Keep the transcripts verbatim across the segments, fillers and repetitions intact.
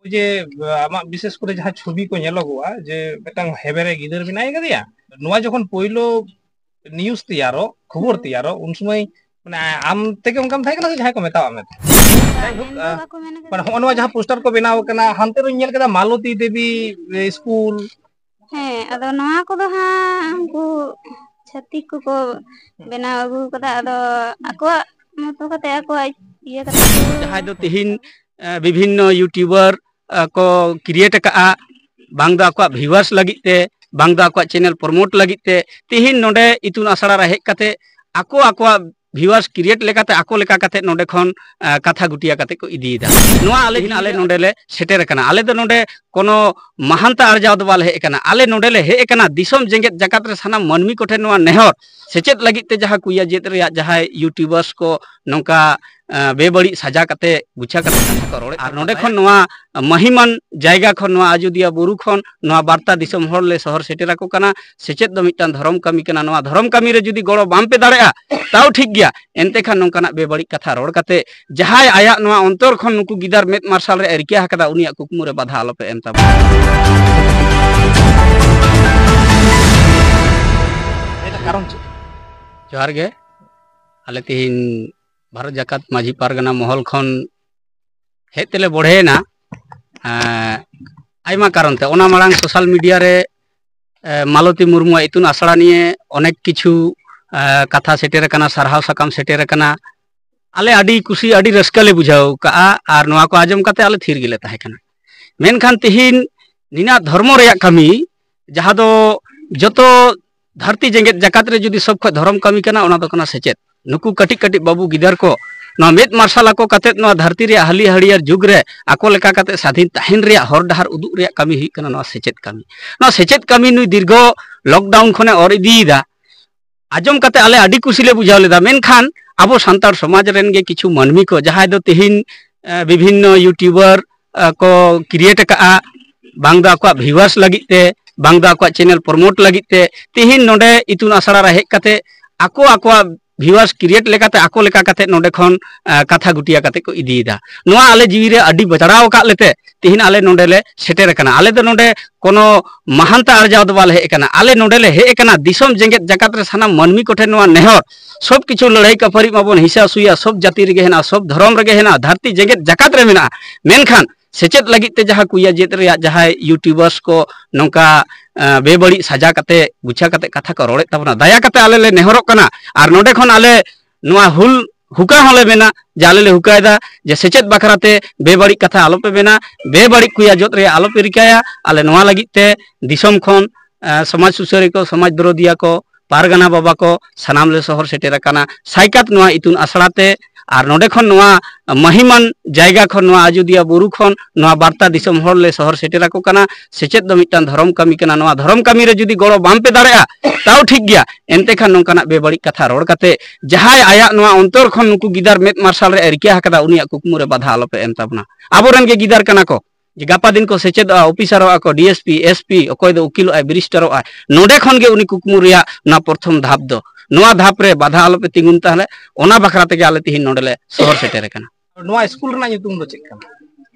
ᱡᱮ ᱟᱢᱟᱜ ᱵᱤᱥᱮᱥ ᱠᱚᱨᱮ ᱡᱟᱦᱟᱸ ᱪᱷᱚᱵᱤ ᱠᱚ ᱧᱮᱞᱚᱜᱚᱜᱼᱟ, ᱡᱮ ᱢᱤᱫᱴᱟᱝ ᱦᱮᱵᱮᱨᱮ ᱜᱤᱫᱟᱹᱨ ᱢᱮᱱᱟᱭ ᱠᱟᱫᱮᱭᱟ, ᱱᱚᱣᱟ ᱡᱚᱠᱷᱚᱱ ᱯᱳᱭᱞᱳ ᱱᱤᱭᱩᱡ ᱛᱮᱭᱟᱨᱚᱜ, ᱠᱷᱚᱵᱚᱨ ᱛᱮᱭᱟᱨᱚᱜ, ᱩᱱ ᱥᱚᱢᱚᱭ ᱢᱟᱱᱮ ᱟᱢ ᱛᱮᱜᱮ ᱚᱱᱠᱟᱢ ᱛᱟᱦᱮᱸ ᱠᱟᱱᱟ ᱥᱮ ᱡᱟᱦᱟᱸᱭ ᱠᱚ ᱢᱮᱛᱟᱣᱟᱜ ᱢᱮ ᱛᱟᱦᱮᱸᱫ? ᱡᱟᱭᱦᱳᱠ, ᱢᱮᱱ ᱫᱚ ᱵᱟᱠᱚ ᱢᱮᱱ ᱠᱟᱫᱟ, ᱢᱟᱱᱮ ᱦᱚᱸᱜᱼᱚ ᱱᱚᱣᱟ ᱡᱟᱦᱟᱸ ᱯᱳᱥᱴᱟᱨ ᱠᱚ ᱵᱮᱱᱟᱣ ᱠᱟᱱᱟ, ᱦᱟᱱᱛᱮ ᱨᱤᱧ ᱧᱮᱞ ᱠᱮᱫᱟ ᱢᱟᱞᱚᱛᱤ ᱫᱮᱵᱤ ᱥᱠᱩᱞ᱾ ᱦᱮᱸ, ᱟᱫᱚ ᱱᱚᱣᱟ ᱠᱚᱫᱚ ᱦᱟᱸᱜ ᱩᱱᱠᱩ ᱪᱷᱟᱹᱛᱤᱠ ᱠᱚᱠᱚ ᱵᱮᱱᱟᱣ ᱟᱹᱜᱩ ᱠᱟᱫᱟ, ᱟᱫᱚ ᱟᱠᱚᱣᱟᱜ ᱢᱚᱛᱚ ᱠᱟᱛᱮ, ᱟᱠᱚᱣᱟᱜ ᱤᱭᱟᱹ ᱠᱟᱛᱮ ᱠᱚ ᱡᱟᱦᱟᱸᱭ ᱫᱚ ᱛᱤᱦᱤᱧ, ᱮ, ᱵᱤᱵᱷᱤᱱᱱᱚ ᱭᱩᱴᱩᱵᱟᱨ, ᱮ, ᱠᱚ ᱠᱨᱤᱭᱮᱴ ᱟᱠᱟᱫᱼᱟ, ᱵᱟᱝ ᱫᱚ ᱟᱠᱚᱣᱟᱜ ᱵᱷᱤᱭᱩᱣᱟᱨᱥ ᱞᱟᱹᱜᱤᱫ ᱛᱮ, ᱵᱟᱝ ᱫᱚ ᱟᱠᱚᱣᱟᱜ ᱪᱮᱱᱮᱞ ᱯᱨᱚᱢᱳᱴ ᱞᱟᱹᱜᱤᱫ ᱛᱮ, ᱛᱤᱦᱤᱧ ᱱᱚᱰᱮ ᱤᱛᱩᱱ ᱟᱥᱲᱟ ᱨᱮ ᱦᱮᱡ ᱠᱟᱛᱮ ᱟᱠᱚ ᱟᱠᱚᱣᱟᱜ ᱵᱷᱤᱭᱩᱣᱟᱨᱥ ᱠᱨᱤᱭᱮᱴ ᱞᱮᱠᱟᱛᱮ ᱟᱠᱚ ᱞᱮᱠᱟ ᱠᱟᱛᱮ ᱱᱚᱰᱮ ᱠᱷᱚᱱ, ᱮ, ᱠᱟᱛᱷᱟ ᱜᱩᱴᱤᱭᱟ ᱠᱟᱛᱮ ᱠᱚ ᱤᱫᱤᱭᱮᱫᱟ᱾ ᱱᱚᱣᱟ ᱟᱞᱮ, ᱟᱞᱮ ᱱᱚᱰᱮ ᱞᱮ ᱥᱮᱴᱮᱨ ᱟᱠᱟᱱᱟ᱾ ᱟᱞᱮ ᱫᱚ ᱱᱚᱰᱮ ᱠᱳᱱᱳ ᱢᱟᱦᱟᱱᱛᱟ ᱟᱨᱡᱟᱣ ᱫᱚ ᱵᱟᱞᱮ ᱦᱮᱡ ᱟᱠᱟᱱᱟ᱾ ᱟᱞᱮ ᱱᱚᱰᱮ ᱞᱮ ᱦᱮᱡ ᱟᱠᱟᱱᱟ ᱫᱤᱥᱚᱢ ᱡᱮᱜᱮᱛ ᱡᱟᱠᱟᱛ ᱨᱮ ᱥᱟᱱᱟᱢ ᱢᱟᱹᱱᱢᱤ ᱠᱚᱴᱷᱮᱱ ᱱᱚᱣᱟ ᱱᱮᱦᱚᱨ, ᱥᱮᱪᱮᱫ ᱞᱟᱹᱜᱤᱫ ᱛᱮ ᱡᱟᱦᱟᱸ ᱠᱩᱭᱟ ᱡᱮᱛ ᱨᱮᱭᱟᱜ ᱡᱟᱦᱟᱸᱭ ᱭᱩᱴᱩᱵᱟᱨᱥ ᱠᱚ ᱱᱚᱝᱠᱟ, ᱮ, ᱵᱮᱵᱟᱹᱲᱤᱡ ᱥᱟᱡᱟ ᱠᱟᱛᱮ, ᱜᱩᱪᱷᱟ ᱠᱟᱛᱮ ᱠᱟᱛᱷᱟ ᱠᱚ ᱨᱚᱲᱮᱫ, ᱟᱨ ᱱᱚᱰᱮ ᱠᱷᱚᱱ ᱱᱚᱣᱟ ᱢᱟᱹᱦᱤᱢᱟᱱ ᱡᱟᱭᱜᱟ ᱠᱷᱚᱱ, ᱱᱚᱣᱟ ᱟᱡᱚᱫᱤᱭᱟᱹ ᱵᱩᱨᱩ ᱠᱷᱚᱱ ᱱᱚᱣᱟ ᱵᱟᱨᱛᱟ ᱫᱤᱥᱚᱢ ᱦᱚᱲ ᱞᱮ ᱥᱚᱦᱚᱨ ᱥᱮᱴᱮᱨ ᱟᱠᱚ ᱠᱟᱱᱟ᱾ ᱥᱮᱪᱮᱫ ᱫᱚ ᱢᱤᱫᱴᱟᱝ ᱫᱷᱚᱨᱚᱢ ᱠᱟᱹᱢᱤ ᱠᱟᱱᱟ᱾ ᱱᱚᱣᱟ ᱫᱷᱚᱨᱚᱢ ᱠᱟᱹᱢᱤ ᱨᱮ ᱡᱩᱫᱤ ᱜᱚᱲᱚ ᱵᱟᱝ ᱯᱮ ᱫᱟᱲᱮᱭᱟᱜᱼᱟ, ᱛᱟᱣ ᱴᱷᱤᱠ ᱜᱮᱭᱟ, ᱮᱱᱛᱮ ᱠᱷᱟᱱ ᱱᱚᱝᱠᱟᱱᱟᱜ ᱵᱮᱵᱟᱹᱲᱤᱡ ᱠᱟᱛᱷᱟ ᱨᱚᱲ ᱠᱟᱛᱮ ᱡᱟᱦᱟᱸᱭ ᱟᱭᱟᱜ ᱱᱚᱣᱟ ᱚᱱᱛᱚᱨ ᱠᱷᱚᱱ ᱱᱩᱠᱩ ᱜᱤᱫᱟᱹᱨ ᱢᱮᱫ ᱢᱟᱨᱥᱟᱞ ᱨᱮ ᱨᱤᱠᱟᱹ ᱟᱠᱟᱫᱟ, ᱩᱱᱤᱭᱟᱜ ᱠᱩᱠᱢᱩ ᱨᱮ ᱵᱟᱫᱷᱟ ᱟᱞᱚᱯᱮ ᱮᱢ ᱛᱟᱵᱚᱱᱟ᱾ ᱮᱴᱟᱜ ᱠᱟᱨᱚᱱ ᱪᱮᱫ? ᱡᱚᱦᱟᱨ ᱜᱮ᱾ ᱟᱞᱮ ᱛᱮᱦᱮᱧ ᱵᱷᱟᱨᱚᱛ ᱡᱟᱠᱟᱛ ᱢᱟᱹᱡᱷᱤ ᱯᱟᱨᱜᱟᱱᱟ ᱢᱚᱦᱚᱞ ᱠᱷᱚᱱ ᱦᱮᱡ ᱛᱮᱞᱮ ᱵᱚᱲᱦᱮᱭᱮᱱᱟ᱾ ᱮᱸ, ᱟᱭᱢᱟ ᱠᱟᱨᱚᱱ ᱛᱮ᱾ ᱚᱱᱟ ᱢᱟᱲᱟᱝ ᱥᱳᱥᱟᱞ ᱢᱤᱰᱤᱭᱟ ᱨᱮ, ᱮᱸ, ᱢᱟᱞᱚᱛᱤ ᱢᱩᱨᱢᱩᱣᱟᱜ ᱤᱛᱩᱱ ᱟᱥᱲᱟ ᱱᱤᱭᱮ ᱚᱱᱮᱠ ᱠᱤᱪᱷᱩ, ᱮᱸ, ᱠᱟᱛᱷᱟ ᱥᱮᱴᱮᱨ ᱟᱠᱟᱱᱟ, ᱥᱟᱨᱦᱟᱣ ᱥᱟᱠᱟᱢ ᱥᱮᱴᱮᱨ ᱟᱠᱟᱱᱟ᱾ ᱟᱞᱮ ᱟᱹᱰᱤ ᱠᱩᱥᱤ, ᱟᱹᱰᱤ ᱨᱟᱹᱥᱠᱟᱹ ᱞᱮ ᱵᱩᱡᱷᱟᱹᱣ ᱠᱟᱜᱼᱟ, ᱟᱨ ᱱᱚᱣᱟ ᱠᱚ ᱟᱸᱡᱚᱢ ᱠᱟᱛᱮ ᱟᱞᱮ ᱛᱷᱤᱨ ᱜᱮᱞᱮ ᱛᱟᱦᱮᱸ ᱠᱟᱱᱟ᱾ ᱢᱮᱱᱠᱷᱟᱱ ᱛᱮᱦᱮᱧ ᱱᱤᱱᱟᱜ ᱫᱷᱚᱨᱢᱚ ᱨᱮᱭᱟᱜ ᱠᱟᱹᱢᱤ, ᱡᱟᱦᱟᱸ ᱫᱚ ᱡᱚᱛᱚ ᱫᱷᱟᱹᱨᱛᱤ ᱡᱮᱜᱮᱛ ᱡᱟᱠᱟᱛ ᱨᱮ ᱡᱩᱫᱤ ᱥᱚᱵ ᱠᱷᱚᱡ ᱫᱷᱚᱨᱚᱢ ᱠᱟᱹᱢᱤ ᱠᱟᱱᱟ, ᱚᱱᱟ ᱫᱚ ᱠᱟᱱᱟ ᱥᱮᱪᱮᱫ᱾ ᱱᱩᱠᱩ ᱠᱟᱹᱴᱤᱡ ᱠᱟᱹᱴᱤᱡ ᱵᱟᱹᱵᱩ ᱜᱤᱫᱟᱹᱨ ᱠᱚ ᱱᱚᱣᱟ ᱢᱮᱫ ᱢᱟᱨᱥᱟᱞ ᱟᱠᱚ ᱠᱟᱛᱮᱫ, ᱱᱚᱣᱟ ᱫᱷᱟᱹᱨᱛᱤ ᱨᱮᱭᱟᱜ ᱦᱟᱹᱞᱤ ᱦᱟᱹᱲᱭᱟᱹᱨ ᱡᱩᱜᱽ ᱨᱮ ᱟᱠᱚ ᱞᱮᱠᱟ ᱠᱟᱛᱮᱫ ᱥᱟᱹᱫᱷᱤᱱ ᱛᱟᱦᱮᱱ ᱨᱮᱭᱟᱜ ᱦᱚᱨ ᱰᱟᱦᱟᱨ ᱩᱫᱩᱜ ᱨᱮᱭᱟᱜ ᱠᱟᱹᱢᱤ ᱦᱩᱭᱩᱜ ᱠᱟᱱᱟ ᱱᱚᱣᱟ ᱥᱮᱪᱮᱫ ᱠᱟᱹᱢᱤ᱾ ᱱᱚᱣᱟ ᱥᱮᱪᱮᱫ ᱠᱟᱹᱢᱤ ᱱᱩᱭ ᱫᱤᱨᱜᱷᱚ ᱞᱚᱠᱰᱟᱣᱩᱱ ᱠᱷᱚᱱᱮ ᱚᱨ ᱤᱫᱤᱭᱮᱫᱟ᱾ ᱟᱸᱡᱚᱢ ᱠᱟᱛᱮ ᱟᱞᱮ ᱟᱹᱰᱤ ᱠᱩᱥᱤ ᱞᱮ ᱵᱩᱡᱷᱟᱹᱣ ᱞᱮᱫᱟ, ᱢᱮᱱᱠᱷᱟᱱ ᱟᱵᱚ ᱥᱟᱱᱛᱟᱲ ᱥᱚᱢᱟᱡᱽ ᱨᱮᱱ ᱜᱮ ᱠᱤᱪᱷᱩ ᱢᱟᱹᱱᱢᱤ ᱠᱚ, ᱡᱟᱦᱟᱸᱭ ᱫᱚ ᱛᱮᱦᱮᱧ, ᱮ, ᱵᱤᱵᱷᱤᱱᱱᱚ ᱭᱩᱴᱩᱵᱟᱨ, ᱮ, ᱠᱚ ᱠᱨᱤᱭᱮᱴ ᱟᱠᱟᱫᱼᱟ, ᱵᱟᱝ ᱫᱚ ᱟᱠᱚᱣᱟᱜ ᱵᱷᱤᱭᱩᱣᱟᱨᱥ ᱞᱟᱹᱜᱤᱫ ᱛᱮ, ᱵᱟᱝ ᱫᱚ ᱟᱠᱚᱣᱟᱜ ᱪᱮᱱᱮᱞ ᱯᱨᱚᱢᱳᱴ ᱞᱟᱹᱜᱤᱫ ᱛᱮ, ᱛᱮᱦᱮᱧ ᱱᱚᱰᱮ ᱤᱛᱩᱱ ᱟᱥᱲᱟ ᱨᱮ ᱦᱮᱡ ᱠᱟᱛᱮ ᱟᱠᱚ ᱟᱠᱚᱣᱟᱜ ᱵᱷᱤᱭᱩᱣᱟᱨᱥ ᱠᱨᱤᱭᱮᱴ ᱞᱮᱠᱟᱛᱮ ᱟᱠᱚ ᱞᱮᱠᱟ ᱠᱟᱛᱮ ᱱᱚᱰᱮ ᱠᱷᱚᱱ ᱟᱸ, ᱠᱟᱛᱷᱟ ᱜᱩᱴᱤᱭᱟ ᱠᱟᱛᱮ ᱠᱚ ᱤᱫᱤᱭᱮᱫᱟ᱾ ᱱᱚᱣᱟ ᱟᱞᱮ ᱡᱤᱣᱤ ᱨᱮ ᱟᱹᱰᱤ ᱵᱟᱡᱲᱟᱣ ᱟᱠᱟᱫ ᱞᱮᱛᱮ ᱛᱤᱦᱤᱧ ᱟᱞᱮ ᱱᱚᱰᱮ ᱞᱮ ᱥᱮᱴᱮᱨ ᱟᱠᱟᱱᱟ᱾ ᱟᱞᱮ ᱫᱚ ᱱᱚᱰᱮ ᱠᱳᱱᱳ ᱢᱟᱦᱟᱱᱛᱟ ᱟᱨᱡᱟᱣ ᱫᱚ ᱵᱟᱞᱮ ᱦᱮᱡ ᱟᱠᱟᱱᱟ᱾ ᱟᱞᱮ ᱱᱚᱰᱮ ᱞᱮ ᱦᱮᱡ ᱟᱠᱟᱱᱟ ᱫᱤᱥᱚᱢ ᱡᱮᱜᱮᱛ ᱡᱟᱠᱟᱛ ᱨᱮ ᱥᱟᱱᱟᱢ ᱢᱟᱹᱱᱢᱤ ᱠᱚᱴᱷᱮᱱ ᱱᱚᱣᱟ ᱱᱮᱦᱚᱨ, ᱥᱚᱵ ᱠᱤᱪᱷᱩ ᱞᱟᱹᱲᱦᱟᱹᱭ ᱠᱟᱹᱯᱷᱟᱹᱨᱤ ᱢᱟᱵᱚᱱ ᱦᱤᱥᱟ ᱥᱩᱭᱟ, ᱥᱚᱵ ᱡᱟᱹᱛᱤ ᱨᱮᱜᱮ ᱦᱮᱱᱟᱜᱼᱟ, ᱥᱚᱵ ᱫᱷᱚᱨᱚᱢ ᱨᱮᱜᱮ ᱦᱮᱱᱟᱜᱼᱟ, ᱫᱷᱟᱹᱨᱛᱤ ᱡᱮᱜᱮᱛ ᱡᱟᱠᱟᱛ ᱨᱮ ᱢᱮᱱᱟᱜᱼᱟ᱾ ᱢᱮᱱᱠᱷᱟᱱ ᱥᱮᱪᱮᱫ ᱞᱟᱹᱜᱤᱫ ᱛᱮ ᱡᱟᱦᱟᱸ ᱠᱩᱭᱟ ᱡᱮᱫ ᱨᱮᱭᱟᱜ ᱡᱟᱦᱟᱸᱭ ᱭᱩᱴᱩᱵᱟᱨᱥ ᱠᱚ ᱱᱚᱝᱠᱟ ᱟᱸ, ᱵᱮᱵᱟᱹᱲᱤᱡ ᱥᱟᱡᱟ ᱠᱟᱛᱮ, ᱜᱩᱪᱷᱟ ᱠᱟᱛᱮ ᱠᱟᱛᱷᱟ ᱠᱚ ᱨᱚᱲᱮᱫ ᱛᱟᱵᱚᱱᱟ, ᱫᱟᱭᱟ ᱠᱟᱛᱮ ᱟᱞᱮ ᱞᱮ ᱱᱮᱦᱚᱨᱚᱜ ᱠᱟᱱᱟ᱾ ᱟᱨ ᱱᱚᱰᱮ ᱠᱷᱚᱱ ᱟᱞᱮ ᱱᱚᱣᱟ ᱦᱩᱞ ᱦᱩᱠᱟ ᱦᱚᱸᱞᱮ ᱢᱮᱱᱟ ᱡᱮ ᱟᱞᱮ ᱞᱮ ᱦᱩᱠᱟᱭᱮᱫᱟ ᱡᱮ ᱥᱮᱪᱮᱫ ᱵᱟᱠᱷᱨᱟ ᱛᱮ ᱵᱮᱵᱟᱹᱲᱤᱡ ᱠᱟᱛᱷᱟ ᱟᱞᱚᱯᱮ ᱢᱮᱱᱟ, ᱵᱮᱵᱟᱹᱲᱤᱡ ᱠᱩᱭᱟ ᱡᱚᱫ ᱨᱮᱭᱟᱜ ᱟᱞᱚᱯᱮ ᱨᱤᱠᱟᱹᱭᱟ᱾ ᱟᱞᱮ ᱱᱚᱣᱟ ᱞᱟᱹᱜᱤᱫ ᱛᱮ ᱫᱤᱥᱚᱢ ᱠᱷᱚᱱ, ᱟᱸ, ᱥᱚᱢᱟᱡᱽ ᱥᱩᱥᱟᱹᱨᱤᱭᱟᱹ ᱠᱚ, ᱥᱚᱢᱟᱡᱽ ᱫᱚᱨᱚᱫᱤᱭᱟ ᱠᱚ, ᱯᱟᱨᱜᱟᱱᱟ ᱵᱟᱵᱟ ᱠᱚ, ᱥᱟᱱᱟᱢ ᱞᱮ ᱥᱚᱦᱚᱨ ᱥᱮᱴᱮᱨ ᱟᱠᱟᱱᱟ ᱥᱟᱭᱠᱟᱛ ᱱᱚᱣᱟ ᱤᱛᱩᱱ ᱟᱥᱲᱟ ᱛᱮ᱾ ᱟᱨ ᱱᱚᱰᱮ ᱠᱷᱚᱱ ᱱᱚᱣᱟ ᱢᱟᱹᱦᱤᱢᱟᱱ ᱡᱟᱭᱜᱟ ᱠᱷᱚᱱ, ᱱᱚᱣᱟ ᱟᱡᱚᱫᱤᱭᱟᱹ ᱵᱩᱨᱩ ᱠᱷᱚᱱ, ᱱᱚᱣᱟ ᱵᱟᱨᱛᱟ ᱫᱤᱥᱚᱢ ᱦᱚᱲ ᱞᱮ ᱥᱚᱦᱚᱨ ᱥᱮᱴᱮᱨ ᱟᱠᱚ ᱠᱟᱱᱟ᱾ ᱥᱮᱪᱮᱫ ᱫᱚ ᱢᱤᱫᱴᱟᱝ ᱫᱷᱚᱨᱚᱢ ᱠᱟᱹᱢᱤ ᱠᱟᱱᱟ᱾ ᱱᱚᱣᱟ ᱫᱷᱚᱨᱚᱢ ᱠᱟᱹᱢᱤ ᱨᱮ ᱡᱩᱫᱤ ᱜᱚᱲᱚ ᱵᱟᱝ ᱯᱮ ᱫᱟᱲᱮᱭᱟᱜᱼᱟ, ᱛᱟᱣ ᱴᱷᱤᱠ ᱜᱮᱭᱟ, ᱮᱱᱛᱮ ᱠᱷᱟᱱ ᱱᱚᱝᱠᱟᱱᱟᱜ ᱵᱮᱵᱟᱹᱲᱤᱡ ᱠᱟᱛᱷᱟ ᱨᱚᱲ ᱠᱟᱛᱮ ᱡᱟᱦᱟᱸᱭ ᱟᱭᱟᱜ ᱱᱚᱣᱟ ᱚᱱᱛᱚᱨ ᱠᱷᱚᱱ ᱱᱩᱠᱩ ᱜᱤᱫᱟᱹᱨ ᱢᱮᱫ ᱢᱟᱨᱥᱟᱞ ᱨᱮ ᱨᱤᱠᱟᱹ ᱟᱠᱟᱫᱟ, ᱩᱱᱤᱭᱟᱜ ᱠᱩᱠᱢᱩ ᱨᱮ ᱵᱟᱫᱷᱟ ᱟᱞᱚᱯᱮ ᱮᱢ ᱛᱟᱵᱚᱱᱟ᱾ ᱟᱵᱚᱨᱮᱱ ᱜᱮ ᱜᱤᱫᱟᱹᱨ ᱠᱟᱱᱟ ᱠᱚ, ᱡᱮ ᱜᱟᱯᱟ ᱫᱤᱱ ᱠᱚ ᱥᱮᱪᱮᱫᱚᱜᱼᱟ, ᱚᱯᱷᱤᱥᱟᱨᱚᱜᱼᱟ ᱠᱚ, D S P, S P, ᱚᱠᱚᱭ ᱫᱚ ᱩᱠᱤᱞᱚᱜᱼᱟᱭ, ᱵᱮᱨᱤᱥᱴᱟᱨᱚᱜᱼᱟᱭ᱾ ᱱᱚᱰᱮ ᱠᱷᱚᱱ ᱜᱮ ᱩᱱᱤ ᱠᱩᱠᱢᱩ ᱨᱮᱭᱟᱜ ᱚᱱᱟ ᱯᱨᱚᱛᱷᱚᱢ ᱫᱷᱟᱯ ᱫᱚ᱾ ᱱᱚᱣᱟ ᱫᱷᱟᱯ ᱨᱮ ᱵᱟᱫᱷᱟ ᱟᱞᱚᱯᱮ ᱛᱤᱸᱜᱩᱱ ᱛᱟᱦᱞᱮ, ᱚᱱᱟ ᱵᱟᱠᱷᱨᱟ ᱛᱮᱜᱮ ᱟᱞᱮ ᱛᱤᱦᱤᱧ ᱱᱚᱰᱮ ᱞᱮ ᱥᱚᱦᱚᱨ ᱥᱮᱴᱮᱨ ᱟᱠᱟᱱᱟ᱾ ᱱᱚᱣᱟ ᱥᱠᱩᱞ ᱨᱮᱱᱟᱜ ᱧᱩᱛᱩᱢ ᱫᱚ ᱪᱮᱫ ᱠᱟᱱᱟ?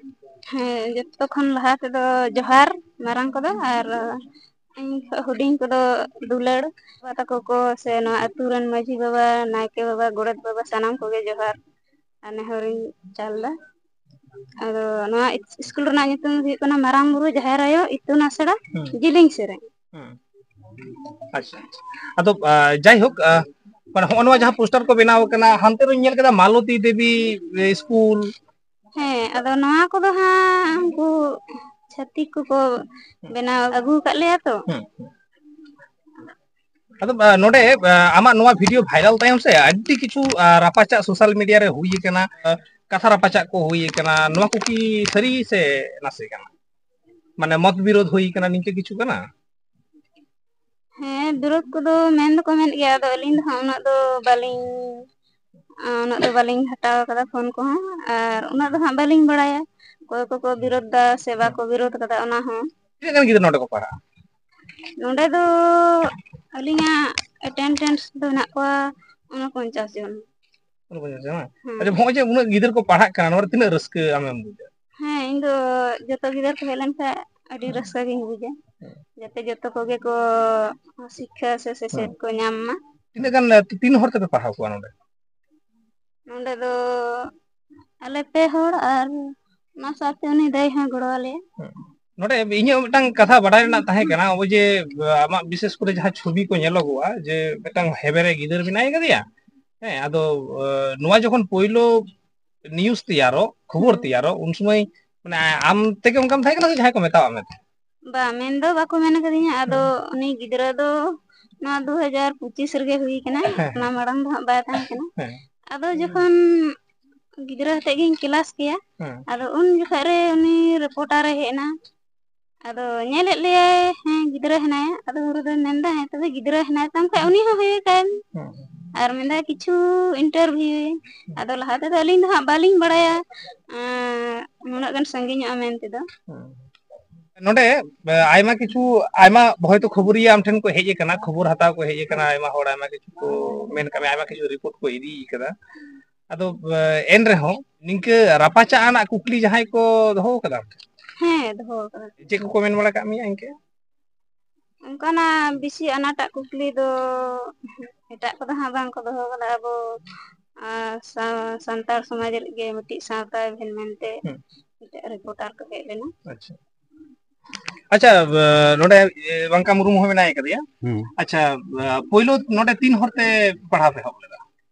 ᱦᱮᱸ, ᱡᱚᱛᱚ ᱠᱷᱚᱱ ᱞᱟᱦᱟ ᱛᱮᱫᱚ ᱡᱚᱦᱟᱨ ᱢᱟᱨᱟᱝ ᱠᱚᱫᱚ, ᱟᱨ ᱤᱧ ᱠᱷᱚᱱ ᱦᱩᱰᱤᱧ ᱠᱚᱫᱚ ᱫᱩᱞᱟᱹᱲ᱾ ᱵᱟᱵᱟ ᱛᱟᱠᱚ ᱠᱚ ᱥᱮ ᱱᱚᱣᱟ ᱟᱹᱛᱩ ᱨᱮᱱ ᱢᱟᱹᱡᱷᱤ ᱵᱟᱵᱟ, ᱱᱟᱭᱠᱮ ᱵᱟᱵᱟ, ᱜᱚᱰᱮᱛ ᱵᱟᱵᱟ, ᱥᱟᱱᱟᱢ ᱠᱚᱜᱮ ᱡᱚᱦᱟᱨ ᱟᱨ ᱱᱮᱦᱚᱨᱤᱧ ᱪᱟᱞ ᱮᱫᱟ᱾ ᱟᱫᱚ ᱱᱚᱣᱟ ᱤᱥ-, ᱥᱠᱩᱞ ᱨᱮᱱᱟᱜ ᱧᱩᱛᱩᱢ ᱫᱚ ᱦᱩᱭᱩᱜ ᱠᱟᱱᱟ ᱢᱟᱨᱟᱝ ᱵᱩᱨᱩ ᱡᱟᱦᱮᱨ ᱟᱭᱳ ᱤᱛᱩᱱ ᱟᱥᱲᱟ, ᱦᱩᱸ᱾ ᱡᱤᱞᱤᱧ ᱥᱮᱨᱮᱧ᱾ ᱦᱩᱸ᱾ ᱟᱪᱪᱷᱟ, ᱟᱪᱪᱷᱟ᱾ ᱟᱫᱚ, ᱟ, ᱡᱟᱭᱦᱳᱠ, ᱟ, ᱢᱟᱱᱮ ᱦᱚᱸᱜᱼᱚ ᱱᱚᱣᱟ ᱡᱟᱦᱟᱸ ᱯᱳᱥᱴᱟᱨ ᱠᱚ ᱵᱮᱱᱟᱣ ᱠᱟᱱᱟ, ᱦᱟᱱᱛᱮ ᱨᱤᱧ ᱧᱮᱞ ᱠᱮᱫᱟ ᱢᱟᱞᱚᱛᱤ ᱫᱮᱵᱤ, ᱮ, ᱥᱠᱩᱞ᱾ ᱦᱮᱸ, ᱟᱫᱚ ᱱᱚᱣᱟ ᱠᱚᱫᱚ ᱦᱟᱸᱜ ᱩᱱᱠᱩ ᱪᱷᱟᱹᱛᱤᱠ ᱠᱚᱠᱚ ᱵᱮᱱᱟᱣ ᱟᱹᱜᱩ ᱟᱠᱟᱫ ᱞᱮᱭᱟ ᱛᱚ᱾ ᱦᱩᱸ, ᱦᱩᱸ᱾ ᱟᱫᱚ, ᱟ, ᱱᱚᱰᱮ, ᱟ, ᱟᱢᱟᱜ ᱱᱚᱣᱟ ᱵᱷᱤᱰᱤᱭᱳ ᱵᱷᱟᱭᱨᱟᱞ ᱛᱟᱭᱚᱢ ᱥᱮ ᱟᱹᱰᱤ ᱠᱤᱪᱷᱩ, ᱟ, ᱨᱟᱯᱟᱪᱟᱜ ᱥᱳᱥᱟᱞ ᱢᱤᱰᱤᱭᱟ ᱨᱮ ᱦᱩᱭ ᱟᱠᱟᱱᱟ, ᱟ, ᱠᱟᱛᱷᱟ ᱨᱟᱯᱟᱪᱟᱜ ᱠᱚ ᱦᱩᱭ ᱟᱠᱟᱱᱟ, ᱱᱚᱣᱟ ᱠᱚ ᱠᱤ ᱥᱟᱹᱨᱤ ᱥᱮ ᱱᱟᱥᱮ ᱠᱟᱱᱟ? ᱢᱟᱱᱮ ᱢᱚᱛ ᱵᱤᱨᱳᱫᱷ ᱦᱩᱭ ᱟᱠᱟᱱᱟ, ᱱᱤᱝᱠᱟᱹ ᱠᱤᱪᱷᱩ ᱠᱟᱱᱟ? ᱦᱮᱸ, ᱵᱤᱨᱳᱫᱷ ᱠᱚᱫᱚ ᱢᱮᱱ ᱫᱚᱠᱚ ᱢᱮᱱ ᱜᱮᱭᱟ, ᱟᱫᱚ ᱟᱹᱞᱤᱧ ᱫᱚ ᱦᱟᱸᱜ ᱩᱱᱟᱹᱜ ᱫᱚ ᱵᱟᱹᱞᱤᱧ, ᱟ, ᱩᱱᱟᱹᱜ ᱫᱚ ᱵᱟᱹᱞᱤᱧ ᱦᱟᱛᱟᱣ ᱠᱟᱫᱟ ᱯᱷᱳᱱ ᱠᱚᱦᱚᱸ, ᱟᱨ ᱩᱱᱟᱹᱜ ᱫᱚ ᱦᱟᱸᱜ ᱵᱟᱹᱞᱤᱧ ᱵᱟᱲᱟᱭᱟ ᱚᱠᱚᱭ ᱠᱚᱠᱚ ᱵᱤᱨᱳᱫᱷ ᱫᱟ ᱥᱮ ᱵᱟᱠᱚ ᱵᱤᱨᱳᱫᱷ ᱠᱟᱫᱟ ᱚᱱᱟ ᱦᱚᱸ᱾ ᱛᱤᱱᱟᱹᱜ ᱜᱟᱱ ᱜᱤᱫᱽᱨᱟᱹ ᱱᱚᱰᱮ ᱠᱚ ᱯᱟᱲᱦᱟᱜᱼᱟ? ᱱᱚᱰᱮ ᱫᱚ ᱟᱹᱞᱤᱧᱟᱜ ᱮᱴᱮᱱᱰᱮᱱᱥ ᱫᱚ ᱦᱮᱱᱟᱜ ᱠᱚᱣᱟ ᱚᱱᱟ ᱯᱚᱧᱪᱟᱥ ᱡᱚᱱ᱾ ᱩᱱᱟᱹᱜ ᱯᱚᱧᱪᱟᱥ ᱡᱚᱱ, ᱵᱟᱝ? ᱦᱮᱸ᱾ ᱟᱪᱪᱷᱟ, ᱦᱚᱸᱜᱼᱚᱭ ᱡᱮ ᱩᱱᱟᱹᱜ ᱜᱤᱫᱟᱹᱨ ᱠᱚ ᱯᱟᱲᱦᱟᱜ ᱠᱟᱱᱟ, ᱱᱚᱣᱟ ᱨᱮ ᱛᱤᱱᱟᱹᱜ ᱨᱟᱹᱥᱠᱟᱹ ᱟᱢᱮᱢ ᱵᱩᱡᱟ? ᱦᱮᱸ, ᱤᱧ ᱫᱚ ᱡᱚᱛᱚ ᱜᱤᱫᱟᱹᱨ ᱠᱚ ᱦᱮᱡ ᱞᱮᱱᱠᱷᱟᱱ ᱟᱹᱰᱤ ᱦᱮᱸ᱾ ᱨᱟᱹᱥᱠᱟᱹ ᱜᱤᱧ ᱵᱩᱡᱟ᱾ ᱦᱮᱸ᱾ ᱡᱟᱛᱮ ᱡᱚᱛᱚ ᱠᱚᱜᱮ ᱠᱚ ᱥᱤᱠᱠᱷᱟ ᱥᱮ ᱥᱮᱪᱮᱫ ᱦᱮᱸ᱾ ᱠᱚ ᱧᱟᱢ ᱢᱟ᱾ ᱛᱤᱱᱟᱹᱜ ᱜᱟᱱ, ᱛᱤᱱ ᱦᱚᱲ ᱛᱮᱯᱮ ᱯᱟᱲᱦᱟᱣ ᱠᱚᱣᱟ ᱱᱚᱰᱮ? ᱱᱚᱰᱮ ᱫᱚ ᱟᱞᱮ ᱯᱮ ᱦᱚᱲ ᱟᱨ ᱚᱱᱟ ᱥᱟᱶᱛᱮ ᱩᱱᱤ ᱫᱟᱹᱭ ᱦᱚᱸᱭ ᱜᱚᱲᱚ ᱟᱞᱮᱭᱟ᱾ ᱦᱮᱸ᱾ ᱱᱚᱰᱮ ᱤᱧᱟᱹᱜ ᱢᱤᱫᱴᱟᱝ ᱠᱟᱛᱷᱟ ᱵᱟᱰᱟᱭ ᱨᱮᱱᱟᱜ ᱛᱟᱦᱮᱸ ᱠᱟᱱᱟ, ᱟᱵᱚ ᱡᱮ, ᱟᱢᱟᱜ ᱵᱤᱥᱮᱥ ᱠᱚᱨᱮ ᱡᱟᱦᱟᱸ ᱪᱷᱚᱵᱤ ᱠᱚ ᱧᱮᱞᱚᱜᱚᱜᱼᱟ, ᱡᱮ ᱢᱤᱫᱴᱟᱝ ᱦᱮᱵᱮᱨᱮ ᱜᱤᱫᱟᱹᱨ ᱢᱮᱱᱟᱭ ᱠᱟᱫᱮᱭᱟ, ᱦᱮᱸ, ᱟᱫᱚ, ᱮ, ᱱᱚᱣᱟ ᱡᱚᱠᱷᱚᱱ ᱯᱳᱭᱞᱳ news ᱛᱮᱭᱟᱨᱚᱜ, ᱠᱷᱚᱵᱚᱨ ᱦᱩᱸ᱾ ᱛᱮᱭᱟᱨᱚᱜ, ᱩᱱ ᱥᱚᱢᱚᱭ, ᱢᱟᱱᱮ, ᱟᱢ ᱛᱮᱜᱮ ᱚᱱᱠᱟᱢ ᱛᱟᱦᱮᱸ ᱠᱟᱱᱟ ᱥᱮ ᱡᱟᱦᱟᱸᱭ ᱠᱚ ᱢᱮᱛᱟᱣᱟᱜ ᱢᱮ ᱛᱟᱦᱮᱸᱫ? ᱵᱟ, ᱢᱮᱱ ᱫᱚ ᱵᱟᱠᱚ ᱢᱮᱱ ᱠᱟᱫᱤᱧᱟ, ᱟᱫᱚ ᱦᱩᱸ᱾ ᱩᱱᱤ ᱜᱤᱫᱽᱨᱟᱹ ᱫᱚ ᱱᱚᱣᱟ ᱫᱩ ᱦᱟᱡᱟᱨ ᱯᱚᱸᱪᱤᱥ ᱨᱮᱜᱮ ᱦᱩᱭ ᱠᱟᱱᱟ, ᱦᱮᱸ, ᱚᱱᱟ ᱦᱮᱸ᱾ ᱢᱟᱲᱟᱝ ᱫᱚ ᱦᱟᱸᱜ ᱵᱟᱭ ᱛᱟᱦᱮᱸ ᱠᱟᱱᱟ᱾ ᱦᱮᱸ᱾ ᱟᱫᱚ ᱦᱩᱸ᱾ ᱡᱚᱠᱷᱚᱱ ᱜᱤᱫᱽᱨᱟᱹ ᱟᱛᱮᱫ ᱜᱤᱧ ᱠᱮᱞᱟᱥ ᱠᱮᱭᱟ, ᱦᱮᱸ᱾ ᱟᱫᱚ ᱩᱱ ᱡᱚᱠᱷᱚᱱ ᱨᱮ ᱩᱱᱤ reporter ᱮ ᱦᱮᱡ ᱮᱱᱟ, ᱟᱫᱚ ᱧᱮᱞᱮᱫ ᱞᱮᱭᱟᱭ, ᱦᱮᱸ, ᱜᱤᱫᱽᱨᱟᱹ ᱦᱮᱱᱟᱭᱟ᱾ ᱟᱫᱚ ᱩᱱ ᱨᱮᱫᱚ ᱢᱮᱱᱫᱟ, "ᱦᱮᱸ, ᱛᱚᱵᱮ ᱜᱤᱫᱽᱨᱟᱹ ᱦᱮᱱᱟᱭ ᱛᱟᱢ ᱠᱷᱟᱡ, ᱩᱱᱤ ᱦᱚᱸ ᱦᱩᱭ ᱠᱟᱭ ᱢᱮ᱾" ᱦᱩᱸ᱾ ᱟᱨ ᱢᱮᱱᱫᱟ, "ᱠᱤᱪᱷᱩ interview ᱭᱟᱹᱧ᱾" ᱦᱩᱸ᱾ ᱟᱫᱚ ᱞᱟᱦᱟ ᱛᱮᱫᱚ ᱟᱹᱞᱤᱧ ᱫᱚ ᱦᱟᱸᱜ ᱵᱟᱹᱞᱤᱧ ᱵᱟᱲᱟᱭᱟ, ᱮᱸ, ᱱᱩᱱᱟᱹᱜ ᱜᱟᱱ ᱥᱟᱺᱜᱤᱧᱚᱜᱼᱟ ᱢᱮᱱ ᱛᱮᱫᱚ᱾ ᱦᱩᱸ᱾ ᱱᱚᱰᱮ, ᱮ, ᱟᱭᱢᱟ ᱠᱤᱪᱷᱩ, ᱟᱭᱢᱟ ᱦᱚᱭᱛᱳ ᱠᱷᱚᱵᱚᱨᱤᱭᱟᱹ ᱟᱢ ᱴᱷᱮᱱ ᱠᱚ ᱦᱮᱡ ᱟᱠᱟᱱᱟ, ᱠᱷᱚᱵᱚᱨ ᱦᱟᱛᱟᱣ ᱠᱚ ᱦᱮᱡ ᱟᱠᱟᱱᱟ, ᱟᱭᱢᱟ ᱦᱚᱲ ᱟᱭᱢᱟ ᱠᱤᱪᱷᱩ ᱠᱚ ᱢᱮᱱ ᱠᱟᱜ ᱢᱮ, ᱟᱭᱢᱟ ᱠᱤᱪᱷᱩ report ᱠᱚ ᱤᱫᱤ ᱠᱟᱫᱟ᱾ ᱟᱫᱚ, ᱮ, ᱮᱱ ᱨᱮᱦᱚᱸ ᱱᱤᱝᱠᱟᱹ ᱨᱟᱯᱟᱪᱟᱜ ᱟᱱᱟᱜ ᱠᱩᱠᱞᱤ ᱡᱟᱦᱟᱸᱭ ᱠᱚ ᱫᱚᱦᱚ ᱠᱟᱫᱟ? ᱦᱮᱸ, ᱫᱚᱦᱚ ᱠᱟᱫᱟ᱾ ᱪᱮᱫ ᱠᱚᱠᱚ ᱢᱮᱱ ᱵᱟᱲᱟ ᱠᱟᱜ ᱢᱮᱭᱟ ᱤᱱᱠᱟᱹ? ᱚᱱᱠᱟᱱᱟᱜ ᱵᱮᱥᱤ ᱟᱱᱟᱴᱟᱜ ᱠᱩᱠᱞᱤ ᱫᱚ ᱮᱴᱟᱜ ᱠᱚᱫᱚ ᱦᱟᱸᱜ ᱵᱟᱝ ᱠᱚ ᱫᱚᱦᱚ ᱠᱟᱫᱟ᱾ ᱟᱵᱚ, ᱟᱨ ᱥᱟ-, ᱥᱟᱱᱛᱟᱲ ᱥᱚᱢᱟᱡᱽ ᱨᱮ ᱜᱮ ᱢᱤᱫᱴᱤᱡ ᱥᱟᱶᱛᱟ ᱮᱵᱷᱮᱱ ᱢᱮᱱᱛᱮ ᱦᱩᱸ᱾ ᱢᱤᱫᱴᱮᱡ reporter ᱠᱚ ᱦᱮᱡ ᱞᱮᱱᱟ᱾ ᱟᱪᱪᱷᱟ᱾ ᱟᱪᱪᱷᱟ, ᱮ, ᱱᱚᱰᱮ, ᱮ, ᱵᱟᱝᱠᱟ ᱢᱩᱨᱢᱩ ᱦᱚᱸ ᱢᱮᱱᱟᱭ ᱠᱟᱫᱮᱭᱟ᱾ ᱦᱩᱸ᱾ ᱟᱪᱪᱷᱟ, ᱮ, ᱯᱳᱭᱞᱳ ᱱᱚᱰᱮ ᱛᱤᱱ ᱦᱚᱲ ᱛᱮ ᱯᱟᱲᱦᱟᱣ ᱯᱮ ᱮᱦᱚᱵ ᱞᱮᱫᱟ?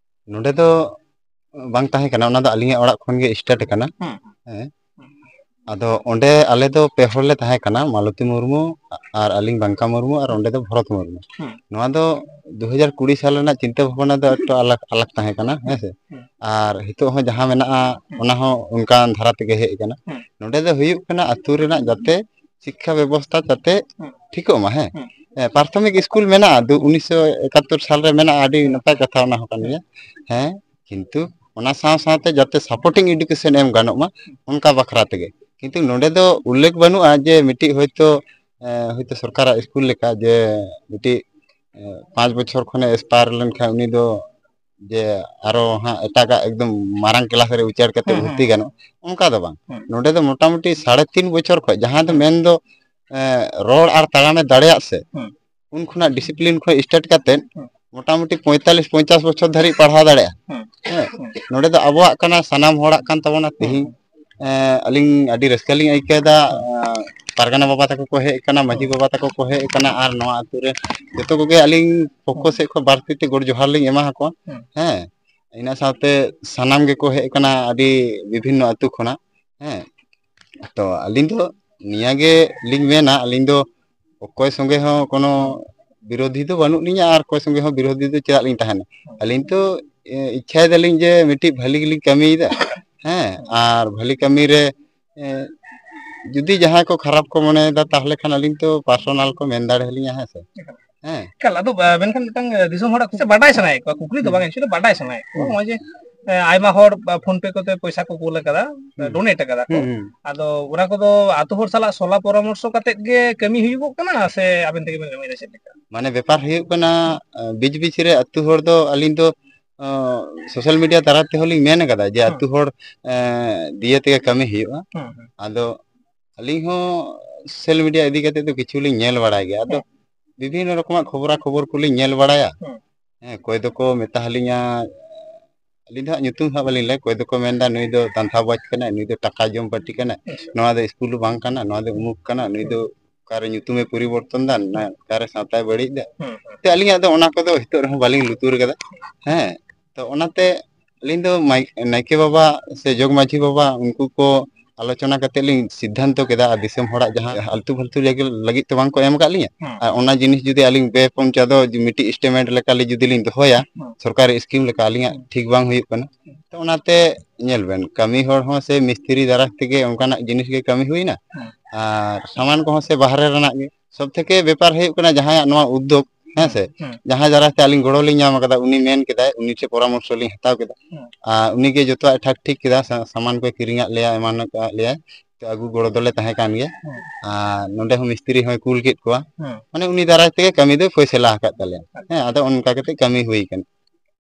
ᱱᱚᱰᱮ ᱫᱚ ᱵᱟᱝ ᱛᱟᱦᱮᱸ ᱠᱟᱱᱟ, ᱚᱱᱟ ᱫᱚ ᱟᱹᱞᱤᱧᱟᱜ ᱚᱲᱟᱜ ᱠᱷᱚᱱ ᱜᱮ start ᱠᱟᱱᱟ᱾ ᱦᱩᱸ᱾ ᱦᱮᱸ᱾ ᱦᱩᱸ᱾ ᱟᱫᱚ ᱚᱸᱰᱮ ᱟᱞᱮ ᱫᱚ ᱯᱮ ᱦᱚᱲ ᱞᱮ ᱛᱟᱦᱮᱸ ᱠᱟᱱᱟ, ᱢᱟᱞᱚᱛᱤ ᱢᱩᱨᱢᱩ ᱟᱨ ᱟᱹᱞᱤᱧ ᱵᱟᱝᱠᱟ ᱢᱩᱨᱢᱩ ᱟᱨ ᱚᱸᱰᱮ ᱫᱚ ᱵᱷᱚᱨᱚᱛ ᱢᱩᱨᱢᱩ᱾ ᱦᱩᱸ᱾ ᱱᱚᱣᱟ ᱫᱚ ᱫᱩ ᱦᱟᱡᱟᱨ ᱠᱩᱲᱤ ᱥᱟᱞ ᱨᱮᱱᱟᱜ ᱪᱤᱱᱛᱟᱹ ᱵᱷᱟᱵᱽᱱᱟ ᱫᱚ ᱮᱠᱴᱩ ᱟᱞᱟᱜᱽ, ᱟᱞᱟᱜᱽ ᱛᱟᱦᱮᱸ ᱠᱟᱱᱟ, ᱦᱩᱸ᱾ ᱦᱮᱸ ᱥᱮ? ᱦᱩᱸ᱾ ᱟᱨ ᱱᱤᱛᱚᱜ ᱦᱚᱸ ᱡᱟᱦᱟᱸ ᱢᱮᱱᱟᱜᱼᱟ, ᱦᱩᱸ᱾ ᱚᱱᱟ ᱦᱚᱸ ᱚᱱᱠᱟᱱ ᱫᱷᱟᱨᱟ ᱛᱮᱜᱮ ᱦᱮᱡ ᱟᱠᱟᱱᱟ᱾ ᱦᱩᱸ᱾ ᱱᱚᱰᱮ ᱫᱚ ᱦᱩᱭᱩᱜ ᱠᱟᱱᱟ ᱟᱹᱛᱩ ᱨᱮᱱᱟᱜ ᱡᱟᱛᱮ ᱥᱤᱠᱠᱷᱟ ᱵᱮᱵᱚᱥᱛᱷᱟ ᱡᱟᱛᱮ ᱦᱩᱸ᱾ ᱴᱷᱤᱠᱚᱜ ᱢᱟ, ᱦᱮᱸ᱾ ᱦᱩᱸ᱾ ᱦᱮᱸ, ᱯᱨᱟᱛᱷᱚᱢᱤᱠ ᱥᱠᱩᱞ ᱢᱮᱱᱟᱜᱼᱟ, ᱫᱩ-, ᱩᱱᱤᱥᱥᱚ ᱮᱠᱟᱛᱛᱳᱨ ᱥᱟᱞ ᱨᱮ ᱢᱮᱱᱟᱜᱼᱟ, ᱟᱹᱰᱤ ᱱᱟᱯᱟᱭ ᱠᱟᱛᱷᱟ ᱚᱱᱟ ᱦᱚᱸ ᱠᱟᱱ ᱦᱩᱸ᱾ ᱜᱮᱭᱟ᱾ ᱦᱮᱸ, ᱠᱤᱱᱛᱩ ᱚᱱᱟ ᱥᱟᱶ ᱥᱟᱶᱛᱮ ᱡᱟᱛᱮ supporting education ᱮᱢ ᱜᱟᱱᱚᱜ ᱢᱟ, ᱚᱱᱠᱟ ᱵᱟᱠᱷᱨᱟ ᱛᱮᱜᱮ᱾ ᱠᱤᱱᱛᱩ ᱱᱚᱰᱮ ᱫᱚ ᱩᱞᱞᱮᱠᱷ ᱵᱟᱹᱱᱩᱜᱼᱟ ᱡᱮ ᱢᱤᱫᱴᱤᱡ ᱦᱚᱭᱛᱳ, ᱮ, ᱦᱚᱭᱛᱳ ᱥᱚᱨᱠᱟᱨᱟᱜ ᱥᱠᱩᱞ ᱞᱮᱠᱟ ᱡᱮ ᱢᱤᱫᱴᱤᱡ, ᱮ, ᱯᱟᱸᱪ ᱵᱚᱪᱷᱚᱨ ᱠᱷᱚᱱᱮ expire ᱞᱮᱱᱠᱷᱟᱱ ᱩᱱᱤ ᱫᱚ ᱡᱮ ᱟᱨᱚ ᱦᱟᱸᱜ ᱮᱴᱟᱜᱟᱜ ᱮᱠᱫᱚᱢ ᱢᱟᱨᱟᱝ ᱠᱮᱞᱟᱥ ᱨᱮ ᱩᱪᱟᱹᱲ ᱠᱟᱛᱮ ᱦᱩᱸ, ᱵᱷᱚᱨᱛᱤ ᱦᱩᱸ᱾ ᱜᱟᱱᱚᱜ, ᱚᱱᱠᱟ ᱫᱚ ᱵᱟᱝ᱾ ᱦᱩᱸ᱾ ᱱᱚᱰᱮ ᱫᱚ ᱢᱚᱴᱟᱢᱩᱴᱤ ᱥᱟᱲᱮ ᱛᱤᱱ ᱵᱚᱪᱷᱚᱨ ᱠᱷᱚᱱ, ᱡᱟᱦᱟᱸ ᱫᱚ ᱦᱩᱸ᱾ ᱢᱮᱱᱫᱚ ᱮ, ᱨᱚᱲ ᱟᱨ ᱛᱟᱲᱟᱢᱮ ᱫᱟᱲᱮᱭᱟᱜ ᱥᱮ, ᱦᱩᱸ᱾ ᱩᱱ ᱠᱷᱚᱱᱟᱜ ᱰᱤᱥᱤᱯᱞᱤᱱ ᱠᱷᱚᱱ ᱥᱴᱟᱨᱴ ᱠᱟᱛᱮ ᱦᱩᱸ᱾ ᱢᱚᱴᱟᱢᱩᱴᱤ ᱯᱚᱸᱭᱛᱟᱞᱤᱥ ᱯᱚᱧᱪᱟᱥ ᱵᱚᱪᱷᱚᱨ ᱫᱷᱟᱹᱨᱤᱡ ᱯᱟᱲᱦᱟᱣ ᱫᱟᱲᱮᱭᱟᱜᱼᱟ᱾ ᱦᱩᱸ᱾ ᱦᱮᱸ, ᱦᱩᱸ᱾ ᱱᱚᱰᱮ ᱫᱚ ᱟᱵᱚᱣᱟᱜ ᱠᱟᱱᱟ, ᱥᱟᱱᱟᱢ ᱦᱚᱲᱟᱜ ᱠᱟᱱ ᱛᱟᱵᱚᱱᱟ᱾ ᱦᱩᱸ᱾ ᱛᱮᱦᱮᱧ ᱮ, ᱟᱹᱞᱤᱧ ᱟᱹᱰᱤ ᱨᱟᱹᱥᱠᱟᱹ ᱞᱤᱧ ᱟᱹᱭᱠᱟᱹᱣ ᱮᱫᱟ᱾ ᱦᱩᱸ᱾ ᱮ, ᱯᱟᱨᱜᱟᱱᱟ ᱵᱟᱵᱟ ᱛᱟᱠᱚ ᱠᱚ ᱦᱮᱡ ᱟᱠᱟᱱᱟ, ᱢᱟᱹᱡᱷᱤ ᱦᱩᱸ᱾ ᱵᱟᱵᱟ ᱛᱟᱠᱚ ᱠᱚ ᱦᱮᱡ ᱟᱠᱟᱱᱟ, ᱟᱨ ᱱᱚᱣᱟ ᱟᱹᱛᱩ ᱨᱮ ᱡᱚᱛᱚ ᱠᱚᱜᱮ ᱟᱹᱞᱤᱧ ᱯᱚᱠᱠᱷᱚ ᱦᱩᱸ᱾ ᱥᱮᱫ ᱠᱷᱚᱱ ᱵᱟᱨ ᱛᱤ ᱛᱮ ᱜᱚᱰ ᱡᱚᱦᱟᱨ ᱞᱤᱧ ᱮᱢᱟ ᱟᱠᱚᱣᱟ᱾ ᱦᱩᱸ᱾ ᱦᱮᱸ, ᱤᱱᱟᱹ ᱥᱟᱶᱛᱮ ᱥᱟᱱᱟᱢ ᱜᱮᱠᱚ ᱦᱮᱡ ᱟᱠᱟᱱᱟ ᱟᱹᱰᱤ ᱵᱤᱵᱷᱤᱱᱱᱚ ᱟᱹᱛᱩ ᱠᱷᱚᱱᱟᱜ᱾ ᱦᱮᱸ, ᱛᱚ ᱟᱹᱞᱤᱧ ᱫᱚ ᱱᱤᱭᱟᱹ ᱜᱮ ᱞᱤᱧ ᱢᱮᱱᱟ, ᱟᱹᱞᱤᱧ ᱫᱚ ᱚᱠᱚᱭ ᱥᱚᱸᱜᱮ ᱦᱚᱸ ᱠᱳᱱᱳ ᱵᱤᱨᱳᱫᱷᱤ ᱫᱚ ᱵᱟᱹᱱᱩᱜ ᱞᱤᱧᱟ, ᱟᱨ ᱚᱠᱚᱭ ᱥᱚᱸᱜᱮ ᱦᱚᱸ ᱵᱤᱨᱳᱫᱷᱤ ᱫᱚ ᱪᱮᱫᱟᱜ ᱞᱤᱧ ᱛᱟᱦᱮᱱᱟ? ᱟᱹᱞᱤᱧ ᱛᱚ, ᱮ, ᱤᱪᱪᱷᱟᱭ ᱫᱟᱞᱤᱧ ᱡᱮ ᱢᱤᱫᱴᱤᱡ ᱵᱷᱟᱹᱞᱤ ᱜᱮᱞᱤᱧ ᱠᱟᱹᱢᱤᱭᱮᱫᱟ᱾ ᱦᱮᱸ, ᱟᱨ ᱵᱷᱟᱹᱞᱤ ᱠᱟᱹᱢᱤ ᱨᱮ, ᱮ, ᱡᱩᱫᱤ ᱡᱟᱦᱟᱸᱭ ᱠᱚ ᱠᱷᱟᱨᱟᱯ ᱠᱚ ᱢᱚᱱᱮᱭᱮᱫᱟ, ᱛᱟᱦᱚᱞᱮ ᱠᱷᱟᱱ ᱟᱹᱞᱤᱧ ᱛᱚ ᱯᱟᱨᱥᱚᱱᱟᱞ ᱠᱚ ᱢᱮᱱ ᱫᱟᱲᱮ ᱟᱹᱞᱤᱧᱟ, ᱦᱮᱸ ᱥᱮ? ᱦᱮᱸ᱾ ᱮᱠᱟᱞ, ᱟᱫᱚ, ᱟ, ᱢᱮᱱᱠᱷᱟᱱ ᱢᱤᱫᱴᱟᱝ, ᱟ, ᱫᱤᱥᱚᱢ ᱦᱚᱲᱟᱜ ᱠᱩᱥᱤ ᱵᱟᱰᱟᱭ ᱥᱟᱱᱟᱭᱮᱫ ᱠᱚᱣᱟ, ᱠᱩᱠᱞᱤ ᱫᱚ ᱦᱩᱸ᱾ ᱵᱟᱝ, actually ᱵᱟᱰᱟᱭ ᱥᱟᱱᱟᱭᱮᱫ ᱠᱚᱣᱟ᱾ ᱦᱩᱸ᱾ ᱱᱚᱜᱼᱚᱭ ᱡᱮ, ᱮ, ᱟᱭᱢᱟ ᱦᱚᱲ, ᱟ, PhonePe ᱠᱚᱛᱮ ᱯᱚᱭᱥᱟ ᱠᱚ ᱠᱩᱞ ᱟᱠᱟᱫᱟ, ᱦᱩᱸ᱾ ᱰᱳᱱᱮᱴ ᱟᱠᱟᱫᱟ ᱠᱚ᱾ ᱦᱩᱸ, ᱦᱩᱸ᱾ ᱟᱫᱚ ᱚᱱᱟ ᱠᱚᱫᱚ ᱟᱛᱳ ᱦᱚᱲ ᱥᱟᱞᱟᱜ ᱥᱚᱞᱟ ᱯᱚᱨᱟᱢᱚᱨᱥᱚ ᱠᱟᱛᱮᱫ ᱜᱮ ᱠᱟᱹᱢᱤ ᱦᱩᱭᱩᱜᱚᱜ ᱠᱟᱱᱟ ᱥᱮ ᱟᱵᱮᱱ ᱛᱮᱜᱮ ᱵᱮᱱ ᱠᱟᱹᱢᱤᱭᱮᱫᱟ, ᱪᱮᱫ ᱞᱮᱠᱟ? ᱢᱟᱱᱮ ᱵᱮᱯᱟᱨ ᱦᱩᱭᱩᱜ ᱠᱟᱱᱟ, ᱟ, ᱵᱤᱪ ᱵᱤᱪ ᱨᱮ ᱟᱹᱛᱩ ᱦᱚᱲ ᱫᱚ ᱟᱹᱞᱤᱧ ᱫᱚ, ᱚ, ᱥᱳᱥᱟᱞ ᱢᱤᱰᱤᱭᱟ ᱛᱟᱞᱟ ᱛᱮᱦᱚᱸ ᱞᱤᱧ ᱢᱮᱱ ᱟᱠᱟᱫᱟ ᱡᱮ ᱦᱩᱸ᱾ ᱟᱹᱛᱩ ᱦᱚᱲ, ᱮ, ᱫᱤᱭᱮ ᱛᱮᱜᱮ ᱠᱟᱹᱢᱤ ᱦᱩᱭᱩᱜᱼᱟ᱾ ᱦᱩᱸ, ᱦᱩᱸ᱾ ᱟᱫᱚ ᱟᱹᱞᱤᱧ ᱦᱚᱸ ᱥᱳᱥᱟᱞ ᱢᱤᱰᱤᱭᱟ ᱤᱫᱤ ᱠᱟᱛᱮ ᱫᱚ ᱠᱤᱪᱷᱩ ᱞᱤᱧ ᱧᱮᱞ ᱵᱟᱲᱟᱭ ᱜᱮᱭᱟ᱾ ᱟᱫᱚ ᱦᱩᱸ᱾ ᱵᱤᱵᱷᱤᱱᱱᱚ ᱨᱚᱠᱚᱢᱟᱜ ᱠᱷᱚᱵᱚᱨᱟ ᱠᱷᱚᱵᱚᱨ ᱠᱚᱞᱤᱧ ᱧᱮᱞ ᱵᱟᱲᱟᱭᱟ᱾ ᱦᱩᱸ᱾ ᱦᱮᱸ, ᱚᱠᱚᱭ ᱫᱚᱠᱚ ᱢᱮᱛᱟ ᱟᱹᱞᱤᱧᱟ, ᱟᱹᱞᱤᱧ ᱫᱚ ᱦᱟᱸᱜ ᱧᱩᱛᱩᱢ ᱦᱟᱸᱜ ᱵᱟᱹᱞᱤᱧ ᱞᱟᱹᱭᱟ, ᱚᱠᱚᱭ ᱫᱚᱠᱚ ᱢᱮᱱᱫᱟ ᱱᱩᱭ ᱫᱚ ᱫᱟᱱᱫᱷᱟ ᱵᱟᱡᱽ ᱠᱟᱱᱟᱭ, ᱱᱩᱭ ᱫᱚ ᱴᱟᱠᱟ ᱡᱚᱢ ᱯᱟᱹᱴᱤ ᱠᱟᱱᱟᱭ, ᱟᱪᱪᱷᱟ᱾ ᱱᱚᱣᱟ ᱫᱚ ᱥᱠᱩᱞ ᱵᱟᱝ ᱠᱟᱱᱟ, ᱱᱚᱣᱟ ᱫᱚ ᱩᱢᱩᱠ ᱠᱟᱱᱟ, ᱱᱩᱭ ᱫᱚ ᱚᱠᱟᱨᱮ ᱧᱩᱛᱩᱢᱮ ᱯᱚᱨᱤᱵᱚᱨᱛᱚᱱ ᱫᱟ, ᱱᱟ-, ᱚᱠᱟᱨᱮ ᱥᱟᱶᱛᱟᱭ ᱵᱟᱹᱲᱤᱡ ᱫᱟ᱾ ᱦᱩᱸ, ᱦᱩᱸ᱾ ᱛᱚ ᱟᱹᱞᱤᱧᱟᱜ ᱫᱚ ᱚᱱᱟ ᱠᱚᱫᱚ ᱱᱤᱛᱚᱜ ᱨᱮᱦᱚᱸ ᱵᱟᱹᱞᱤᱧ ᱞᱩᱛᱩᱨ ᱠᱟᱫᱟ᱾ ᱦᱮᱸ, ᱛᱚ ᱚᱱᱟᱛᱮ ᱟᱹᱞᱤᱧ ᱫᱚ ᱢᱟᱭ-, ᱱᱟᱭᱠᱮ ᱵᱟᱵᱟ ᱥᱮ ᱡᱚᱜᱽ ᱢᱟᱹᱡᱷᱤ ᱵᱟᱵᱟ ᱩᱱᱠᱩ ᱠᱚ ᱟᱞᱳᱪᱚᱱᱟ ᱠᱟᱛᱮ ᱞᱤᱧ ᱥᱤᱫᱽᱫᱷᱟᱱᱛᱚ ᱠᱮᱫᱟ, ᱟᱨ ᱫᱤᱥᱚᱢ ᱦᱚᱲᱟᱜ ᱡᱟᱦᱟᱸ ᱟᱞᱛᱩ ᱯᱷᱟᱞᱛᱩ ᱞᱟᱹᱜᱤᱫ, ᱞᱟᱹᱜᱤᱫ ᱛᱚ ᱵᱟᱝ ᱠᱚ ᱮᱢ ᱟᱠᱟᱫ ᱞᱤᱧᱟ᱾ ᱦᱩᱸ᱾ ᱟᱨ ᱚᱱᱟ ᱡᱤᱱᱤᱥ ᱡᱩᱫᱤ ᱟᱹᱞᱤᱧ ᱵᱮᱯᱚᱱ ᱪᱟᱸᱫᱚ ᱡᱩ-, ᱢᱤᱫᱴᱤᱡ ᱥᱴᱮᱴᱢᱮᱱᱴ ᱞᱮᱠᱟ ᱞᱤᱧ ᱡᱩᱫᱤ ᱞᱤᱧ ᱫᱚᱦᱚᱭᱟ, ᱦᱩᱸ᱾ ᱥᱚᱨᱠᱟᱨᱤ ᱥᱠᱤᱢ ᱞᱮᱠᱟ ᱟᱹᱞᱤᱧᱟᱜ ᱦᱩᱸ᱾ ᱴᱷᱤᱠ ᱵᱟᱝ ᱦᱩᱭᱩᱜ ᱠᱟᱱᱟ᱾ ᱛᱚ ᱚᱱᱟᱛᱮ ᱧᱮᱞ ᱵᱮᱱ, ᱠᱟᱹᱢᱤ ᱦᱚᱲ ᱦᱚᱸ ᱥᱮ ᱢᱤᱥᱛᱨᱤ ᱫᱟᱨᱟᱭ ᱛᱮᱜᱮ ᱚᱱᱠᱟᱱᱟᱜ ᱡᱤᱱᱤᱥ ᱜᱮ ᱠᱟᱹᱢᱤ ᱦᱩᱭᱱᱟ᱾ ᱦᱩᱸ᱾ ᱟᱨ ᱥᱟᱢᱟᱱ ᱠᱚᱦᱚᱸ ᱥᱮ ᱵᱟᱦᱨᱮ ᱨᱮᱱᱟᱜ ᱜᱮ᱾ ᱥᱚᱵ ᱛᱷᱮᱠᱮ ᱵᱮᱯᱟᱨ ᱦᱩᱭᱩᱜ ᱠᱟᱱᱟ ᱡᱟᱦᱟᱸᱭᱟᱜ ᱱᱚᱣᱟ ᱩᱫᱽᱫᱳᱜᱽ, ᱦᱮᱸ ᱥᱮ, ᱦᱩᱸ᱾ ᱡᱟᱦᱟᱸᱭ ᱫᱟᱨᱟᱭ ᱛᱮ ᱟᱹᱞᱤᱧ ᱜᱚᱲᱚ ᱞᱤᱧ ᱧᱟᱢ ᱟᱠᱟᱫᱟ, ᱩᱱᱤ ᱢᱮᱱ ᱠᱮᱫᱟᱭ, ᱩᱱᱤ ᱴᱷᱮᱱ ᱯᱚᱨᱟᱢᱚᱨᱥᱚ ᱞᱤᱧ ᱦᱟᱛᱟᱣ ᱠᱮᱫᱟ᱾ ᱦᱩᱸ᱾ ᱟᱨ ᱩᱱᱤ ᱜᱮ ᱡᱚᱛᱚᱣᱟᱜ ᱮ ᱴᱷᱟᱠ ᱴᱷᱤᱠ ᱠᱮᱫᱟ, ᱥᱟ-, ᱥᱟᱢᱟᱱ ᱠᱚᱭ ᱠᱤᱨᱤᱧ ᱟᱫ ᱞᱮᱭᱟ, ᱮᱢᱟᱱ ᱟᱠᱟᱫ ᱞᱮᱭᱟᱭ, ᱛᱚ ᱟᱹᱜᱩ ᱜᱚᱲᱚ ᱫᱚᱞᱮ ᱛᱟᱦᱮᱸ ᱠᱟᱱ ᱜᱮᱭᱟ᱾ ᱦᱩᱸ᱾ ᱟᱨ ᱱᱚᱸᱰᱮ ᱦᱚᱸ ᱢᱤᱥᱛᱨᱤ ᱦᱚᱸᱭ ᱠᱩᱞ ᱠᱮᱫ ᱠᱚᱣᱟ᱾ ᱦᱩᱸ᱾ ᱢᱟᱱᱮ ᱩᱱᱤ ᱫᱟᱨᱟᱭ ᱛᱮᱜᱮ ᱠᱟᱹᱢᱤ ᱫᱚᱭ ᱯᱷᱚᱭᱥᱟᱞᱟ ᱟᱠᱟᱫ ᱛᱟᱞᱮᱭᱟ᱾ ᱦᱮᱸ, ᱟᱫᱚ ᱚᱱᱠᱟ ᱠᱟᱛᱮ ᱠᱟᱹᱢᱤ ᱦᱩᱭ ᱠᱟᱱᱟ᱾